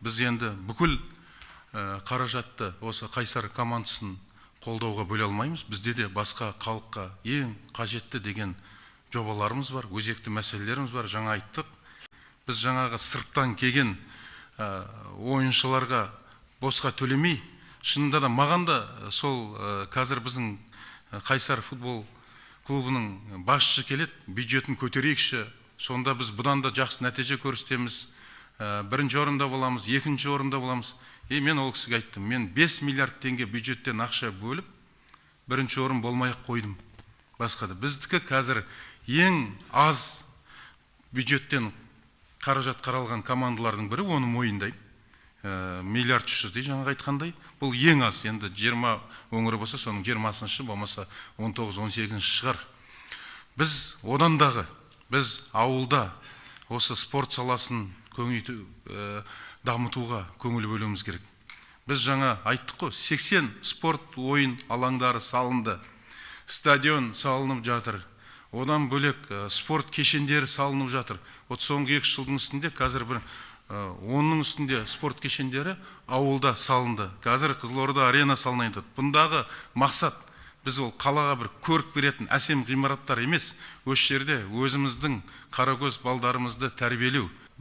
Біз енді бүкіл қаражатты осы Қайсар командасын қолдауға бөле алмаймыз. Бізде де басқа халыққа ең қажетті деген жобаларымыз бар, өзекті мәселелеріміз бар, жаңа айттық. Біз жаңағы сырттан келген ойыншыларға босқа төлемей, шынында да маған да сол қазір біздің Қайсар футбол клубының басшысы келеді, бюджетін көтерейікші, сонда біз бұдан да жақсы нәтиже көрсетеміз, бірінші орында боламыз, екінші орында боламыз. Мен ол кісіге айттым, мен 5 миллиард теңге бюджеттен ақша бөліп, бірінші орын болмай-ақ қойдым. Басқа да. Біздікі қазір ең аз бюджеттен қаражат қаралған командалардың бірі, оны мойындаймын. Миллиард үш жүздей жаңағы айтқандай. Бұл ең аз, енді 20 өңірі болса, соның жиырмасыншы, болмаса он тоғыз, он сегізінші шығар. Біз одан дағы, біз ауылда осы спорт саласын дамытуға көңіл бөлуіміз керек. Біз жаңа айттық қой, 80 спорт ойын алаңдары салынды, стадион салынып жатыр. Одан бөлек спорт кешендері салынып жатыр. Вот соңғы екі жылдың үстінде қазір бір онның үстінде спорт кешендері ауылда салынды. Қазір Қызылорда арена салынайын деп. Бұндағы мақсат біз ол қалаға бір көрік беретін әсем ғимараттар емес, осы жерде өзіміздің қаракөз балдарымызды тәрбиелеу.